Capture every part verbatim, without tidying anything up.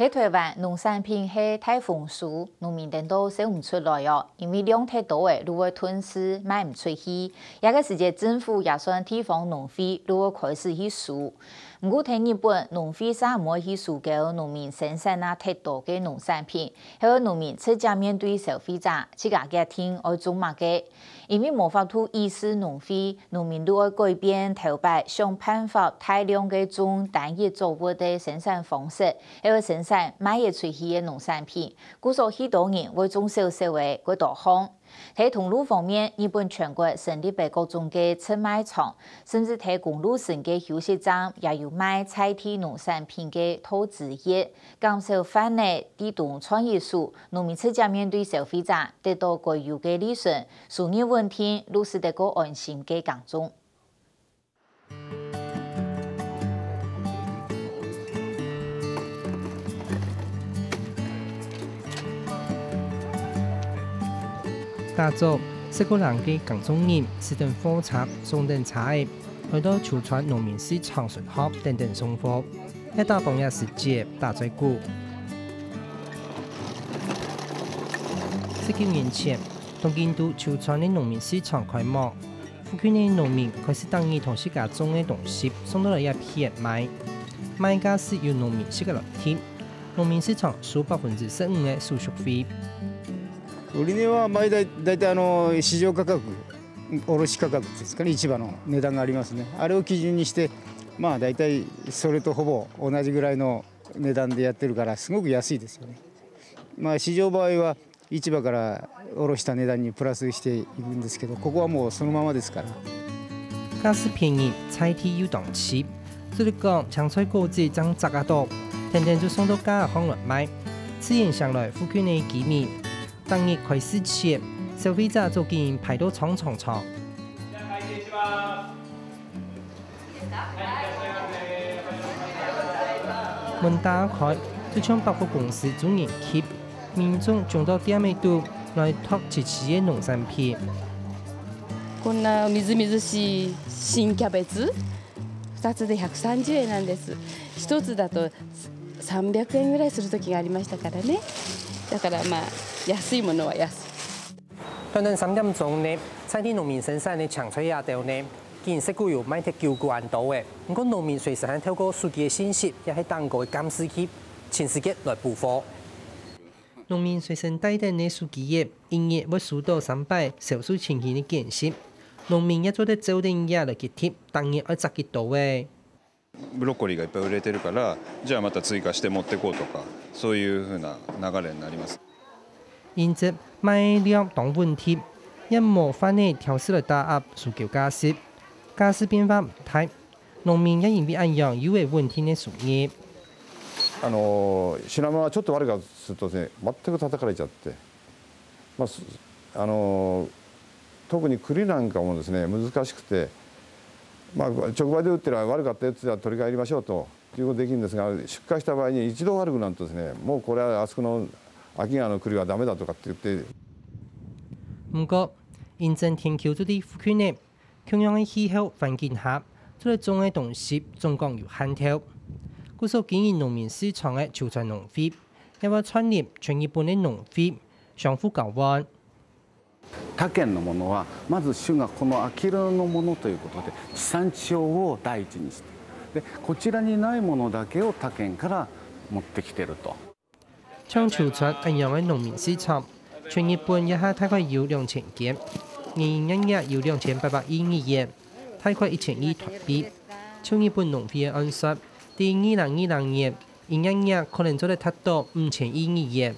在臺灣，農產品係大豐收，農民等都收毋出來哦，因為量忒多了，就會囤屍賣毋出去。這個時節，政府也算地方農會就會開始去收。毋過，在日本，農會嗄毋會去收割農民生產啊忒多个農產品，係愛農民直接面對消費者，自家決定愛種麼个。 因為無法度抑制農會，農民就愛改變頭擺想辦法大量个種單一作物个生產方式，係愛生產賣得出去个農產品，故所許多人會種少少仔過多項。在通路方面，日本全國成立了各種个直賣場，甚至在公路脣个休息站也有賣在地農產品个套子葉，減少販仔在東竄一手，農民直接面對消費者，得到該有个利潤， 收入穩定，就使得過安心个耕種。打早，識過人个耕種人，駛等貨車、送等車仔，來到秋川農民市場巡迴等等送貨，也打幫這時節打嘴鼓。十九年前，東京都秋川个農民市場開幕， 附近个農民開始逐日同自家種个東西送到來這片賣，賣價係由農民自家來定，農民市場收百分之十五个手續費。売り値は、まあ、大、大体あの市場価格、卸価格ですかね、市場の値段がありますね。あれを基準にして、まあ、大体それとほぼ同じぐらいの値段でやってるから、すごく安いですよね。まあ、市場場合は、 市場から卸した値段にプラスしていくんですけど、ここはもうそのままですから。價數便宜，在地又當萋，就係講青菜、果子正摘啊到，天天就送到街項來賣，自然醒來附近个居民。逐日開市前，消費者就緊排到長長長。 門打開，就像百貨公司做人氣，民眾衝到店仔肚來擇萋萋个農產品。こんなみずみずしい新キャベツ、二つで百三十円なんです。一つだと三百円ぐらいする時がありましたからね。だからまあ、安いものは安い。 短短三點鐘呢，在地農民生產个青菜這兜呢，竟然實際有賣忒九股恁多仔。毋過農民隨時還透過手機个信息，也係頂高个監視器，盡時間來補貨。農民隨身帶等个手機仔，一日會收到三擺銷售情形个簡訊。農民也做得照等這來決定，逐日愛摘幾多仔。 ブロッコリーがいっぱい売れてるから、じゃあまた追加して持ってこうとか、そういう風な流れになります。因此，賣量當穩定，也無販仔挑事來打壓收購價數。價數變化毋大，農民也因為恁樣有了穩定个收入。あの、品物がちょっと悪かったりするとですね、全く叩かれちゃって、 まあ、すあの、特に栗なんかもですね、難しくて、まあ、直売で打ってら、「悪かったやつは取り替えましょう」ということできるんですが、出荷した場合に一度悪くなるとですね、「もうこれはあそこの秋川の栗はダメだ」とかって言って。毋過，因為田坵就在附近仔，共樣个氣候環境下，做得種个東西總講有限頭。故所經營農民市場个秋川農會， 也會創立全日本个農會，相互交換。他縣のものは、まず種がこの秋色のものということで、地産地消を第一にして、で、こちらにないものだけを他县から持ってきてると。像秋川恁樣个農民市場，全日本這下大概有兩千間，營業額有兩千八百億日元，大概一千億台幣。照日本農會个按算，在二零二零年， 營業額可能做得達到五千億日元。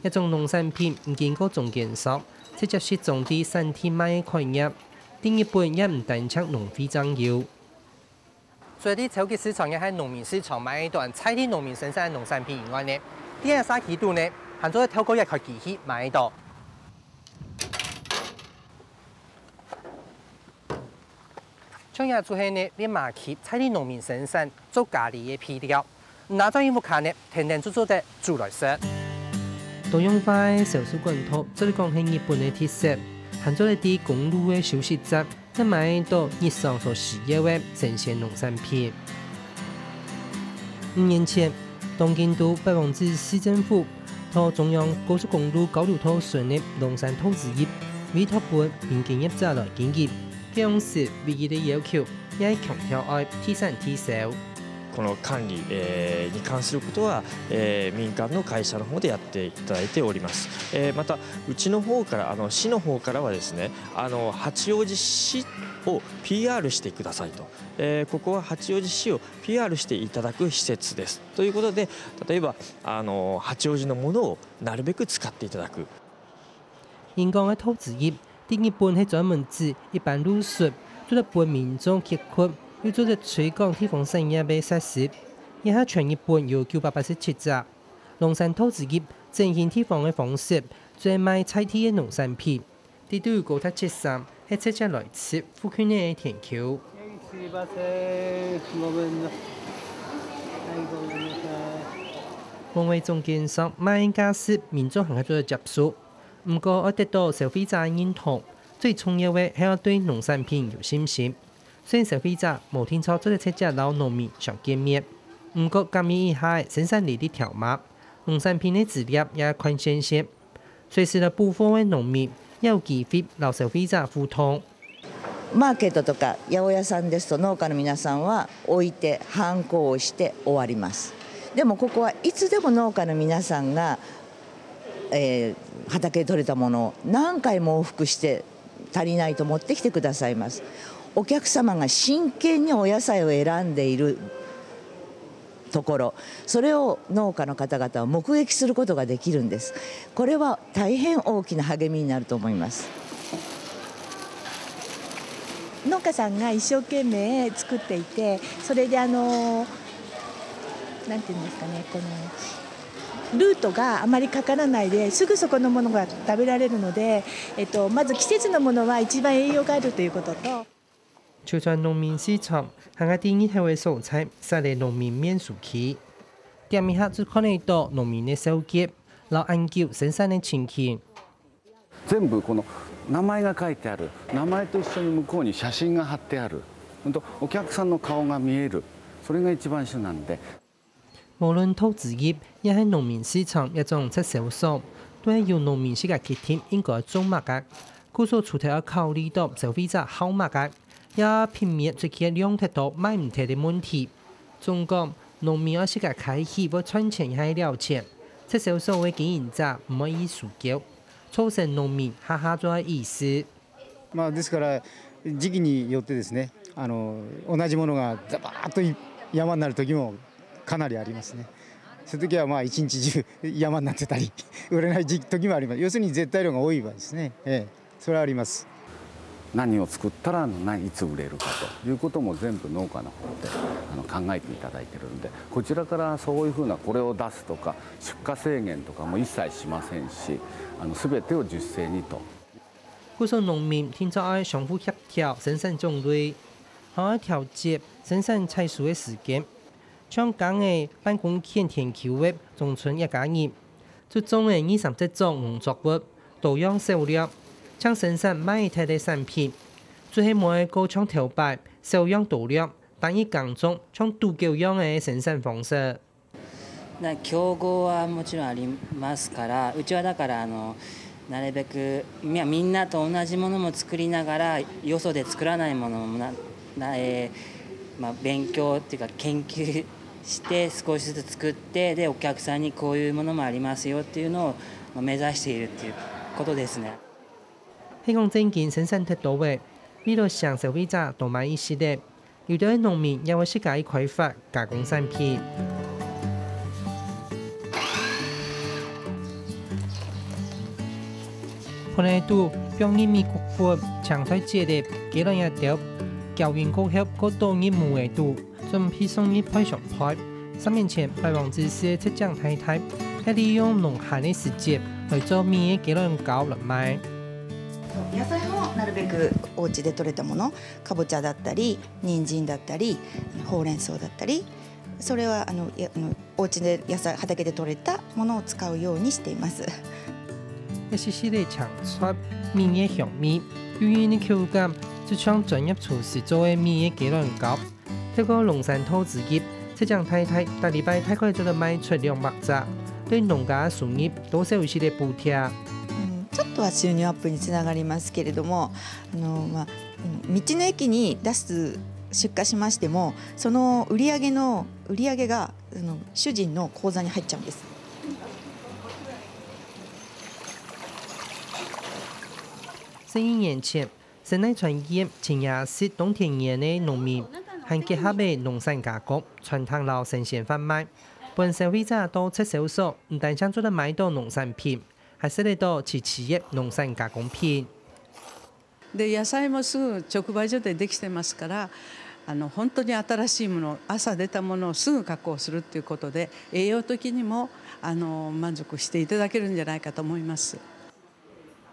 這種農產品毋經過中間商，直接集中在產地賣个概念，在日本也毋單淨農會正有。除了在超級市場也係農民市場買到在地農民生產个農產品以外呢，在這社區肚呢，還做得透過一台機器買到。 像這就係呢，這馬去在地農民生產做咖哩个配料。拿轉去屋下呢，天天就做得煮來食。多樣化个銷售管道，做得講係日本个特色，還做得在公路个休息站，也買到日常所需要个生鮮農產品。五年前，東京都八王子市政府同中央高速公路交流道成立龍山投資業，委託分民間業者來經營。該央時唯一个要求，也係強調愛地產地銷。この管理、えーに関することは、えー民間の会社の方でやっていただいております。えーまた、うちの方から、あの市の方からはですね、あの八王子市を ピーアール してくださいと、えーここは八王子市を ピーアール していただく施設ですということで、例えばあの八王子のものをなるべく使っていただく。人講个投資業，在日本係專門指一般路線，做得分民眾歇睏，又做得推廣地方產業个設施。這下全日本有九百八十七隻。龍山投資業整形地方个方式，做賣在地个農產品。 裡肚有高達七成係直接來自附近个田坵。農會總監說，麼个價數民眾還較做得接受，毋過愛得到消費者个認同，最重要个係愛對農產品有信心。雖然消費者無定著做得直接摎農民相見面，毋過感應一下个生產履歷條碼，農產品个資料也看現現。 隨時來補貨个農民，也有機會摎消費者互動。マーケットとか八百屋さんですと農家の皆さんは置いてハンコを押して終わります。でもここはいつでも農家の皆さんが、えー、畑で採れたものを何回も往復して足りないと持ってきてくださいます。お客様が真剣にお野菜を選んでいるところ、それを農家の方々は目撃することができるんです。これは大変大きな励みになると思います。農家さんが一生懸命作っていて、それであのなんていうんですかね、このルートがあまりかからないで、すぐそこのものが食べられるので、えっと、まず季節のものは一番栄養があるということと。 就算農民市場還係在日頭个所在設个農民面書區，點一下就看得到農民个手腳，摎恁久生產个情形。全部この名前が書いてある、名前と一緒に向こうに写真が貼ってある、本当お客さんの顔が見える、それが一番主なんで。 無論投資業也係農民市場這種直銷所，都係由農民自家決定應該種麼个。故所除忒愛考慮到消費者好麼个，也愛避免出現量忒多賣毋忒个問題。總講，農民愛自家開始會賺錢也係了錢，直銷所个經營者毋愛意輸噭，造成農民下下做愛意思。 まあ、ですから時期によってですね、あの同じものがダバーッと山になる時もかなりありますね。そういう時はまあ一日中山になってたり、売れない時時もあります。要するに、絶対量が多い場合ですね。ええ、それはあります。何を作ったら何いつ売れるかということも全部農家の方であの考えていただいているので、こちらからそういうふうなこれを出すとか出荷制限とかも一切しませんし、あの全てを自主性にと。 故所農民定著愛相互協調生產種類，還愛調節生產採收个時間。像耕仔半公頃田坵个種春葉家人，就種仔二三十種農作物，多樣少量，淨生產賣忒个產品，就係無愛過像頭擺少樣多量，單一耕種像賭狗樣个生產方式。 な競合はもちろんありますから、うちはだからあのなるべくみみんなと同じものも作りながら、よそで作らないものもなな、えーまあ、勉強っていうか研究して少しずつ作って、でお客さんにこういうものもありますよっていうのをまあ目指しているっていうことですね。係講正經生產忒多个，為了想消費者多買一息仔， 有兜農民也會自家去開發加工產品。盆仔肚放入米穀粉、青菜節仔、雞卵仔兜，攪勻過後，過倒入模仔肚，準備送入配送盤。三年前，八王子市个赤井太太，係利用農閒个時節來做米个雞卵糕來賣。野菜もなるべくお家で採れたもの、かぼちゃだったり、人参だったり、ほうれん草だったり、それはあのいやあのお家で野菜、畑で採れたものを使うようにしています。一息息仔青菜、米个香味，幼嫩个口感，就像專業廚師做个米个雞卵糕。透過龍山投資業，這種大大，逐禮拜大概做得賣出兩百隻，對農家收入多少有一息个補貼。うん、ちょっとは収入アップにつながりますけれども、あのまあ、うん道の駅に出す出荷しましても、その売り上げの、売り上げがあの主人の口座に入っちゃうんです。十一年前，生態轉型，盡愛食當天然个農民，還結合个農產加工，攢糖摎生鮮販賣，分消費者到直銷所，毋單淨做得買到農產品，還食得到自家个農產加工品。で野菜もすぐ直売所でできてますから、あの本当に新しいもの、朝出たものをすぐ加工するっていうことで、栄養的にもあの満足していただけるんじゃないかと思います。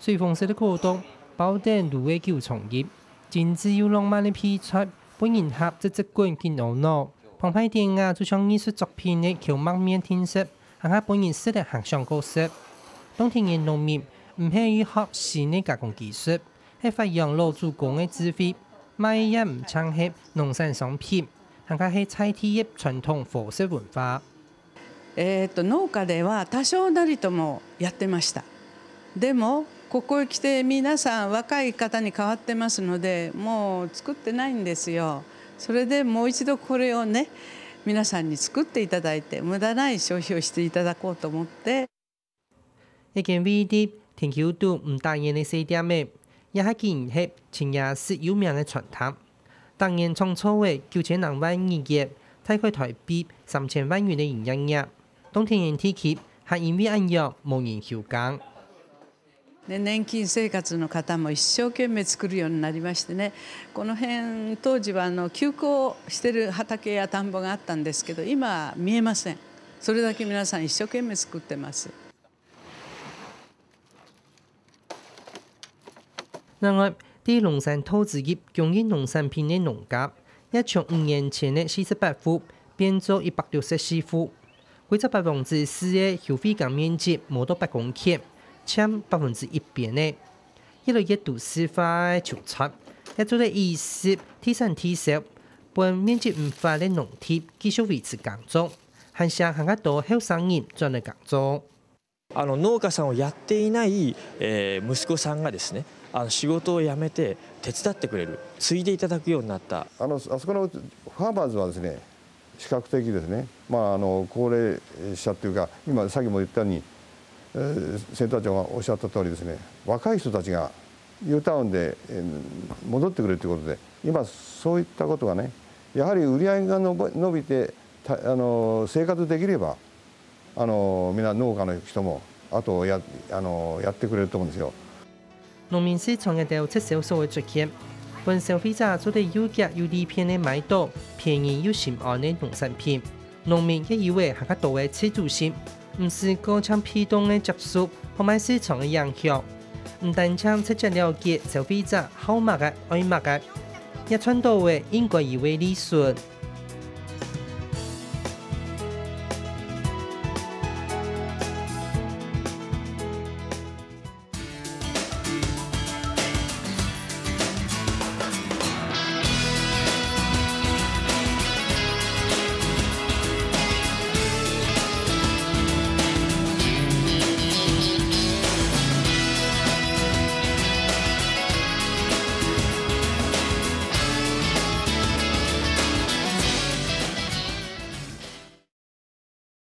水紅色个果凍，包等滷个九層塔，精緻又浪漫个配菜，分人合直直滾緊懊惱。澎湃典雅就像藝術作品个口目面定食，還較分人食得還想過食。當天然農民毋係去學新个加工技術， 係發揚老祖公个智慧，賣个也毋淨係農產商品，還較係在地个傳統伙食文化。えー、と農家では多少なりともやってました。でもここへ来て皆さん若い方に変わってますので、もう作ってないんですよ。それでもう一度これをね、皆さんに作っていただいて、無駄ない消費をしていただこうと思って。 一間位在田坵肚毋打緊个細店仔，這下經營係盡愛食有名个餐廳。逐年創造个九千零萬日圓，大概臺幣三千萬銀个營業額。當天然地區還因為恁樣無人休工。年金生活の方も一生懸命作るようになりましてね、この辺当時はあの休耕してる畑や田んぼがあったんですけど、今は見えません。それだけ皆さん一生懸命作ってます。 另外，在龍山桃子葉供應農產品个農家，也從五年前个四十八戶變做一百六十四戶。規隻八王子市个休肥耕面積無到八公頃，佔百分之一邊仔。越來越都市化个就餐，也做得以食地產地銷，分面積毋闊个農地繼續維持耕作，還想還較多後生人轉來耕作。 あの農家さんをやっていない、えー息子さんがですね、あの仕事を辞めて手伝ってくれる、継いでいただくようになった。あのあそこのファーマーズはですね、比較的ですね、まあ、あの高齢者っていうか、今、さっきも言ったように、えー、センター長がおっしゃった通りですね、若い人たちが U ターンで、えー、戻ってくれということで、今、そういったことがね、やはり売り上げが伸び伸びて、たあの生活できれば、あのみんな農家の人も、あとやあのやってくれると思うんですよ。農民市場个兜直銷所个出現，分消費者做得又遽又利便个買到便宜又心安个農產品。農民也有个還較多个自主性，毋使過淨被動个接受販賣市場个影響。毋單淨直接了解消費者好麼个、愛麼个，也賺到个應該有个利潤。